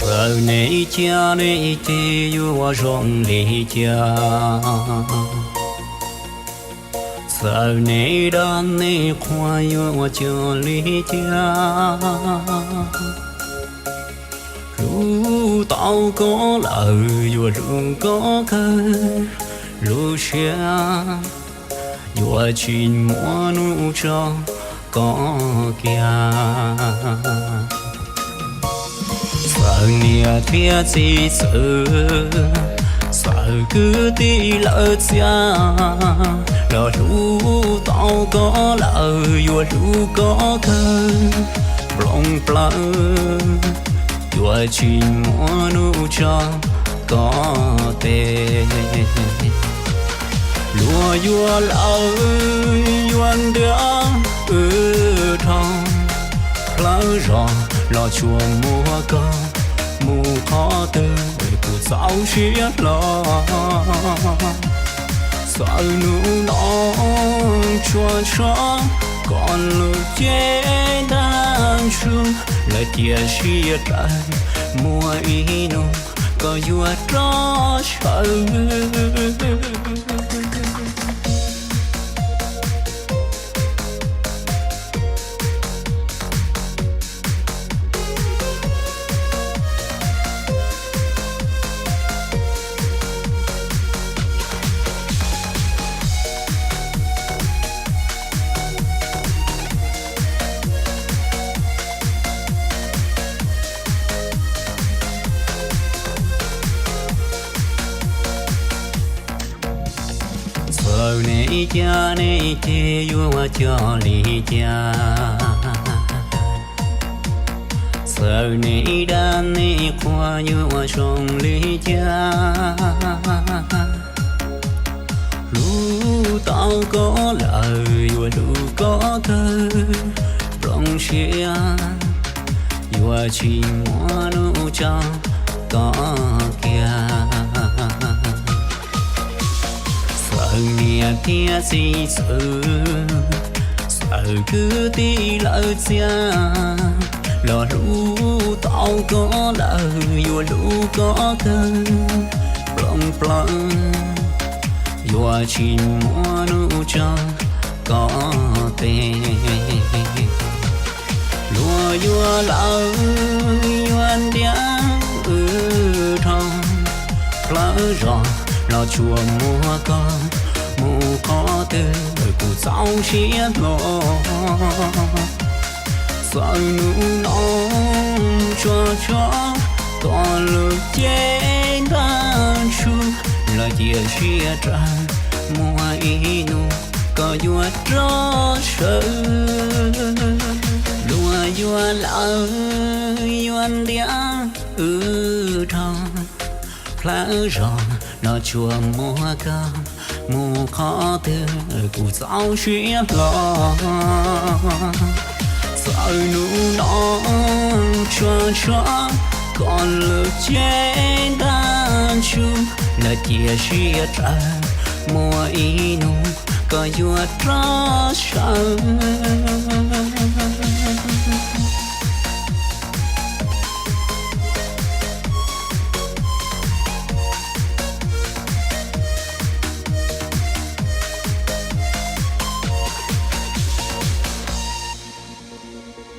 Txawm nej cia nej ces yuav ua zoo li cas, txawm nej dag nej qhuas yuav ua cog li cas, hlub tau koj lawm yuav hlub koj kawg, lub siab yuav tsis muaj hnub tso koj kiag. Txawm niam thiab txiv txwv, txawm kwv tij lawv txias, los hlub tau koj lawm yuav hlub koj kawg, nplooj plaws yuav tsis muaj hnub tso koj tes. Luag yuav lawm yuav ntiav wb dhau, plawv zos los tsuas muaj koj mus qhov twg kuv txaus siab hlo. Txawm hnub no tsuas tshuav koj lub cev ntab ntshua, lawv cia siab raws muaj ib hnub koj yuav rov sawv. Txawm nej ib cag nej ces yuav ua cog li cas, txawm nej ib dag nej qhuas yuav ua zoo li cas, hlub tau koj lawm yuav hlub koj kawg, nplooj siab yuav tsis muaj hnub tso koj kiag. Txawm niam thiab txiv txwv, txawm kwv tij lawv txias, los hlub tau koj lawm yuav hlub koj kawg, nplooj plaws yuav tsis muaj hnub tso koj tes. Luag yuav lawm yuav ntiav wb dhau, plawv zos los tsuas muaj koj mus qhov twg kuv txaus siab hlo. Txawm hnub no tsuas tshuav koj lub cev ntab ntshua, lawv cia siab raws muaj ib hnub koj yuav rov sawv. Luag yuav lawm yuav ntiav wb dhau, plawv zos los tsuas muaj koj mus qhov twg kuv txaus siab hlo. Txawm hnub no tsuas tshuav koj lub cev ntab ntshua, lawv cia siab raws muaj ib hnub koj yuav rov sawv.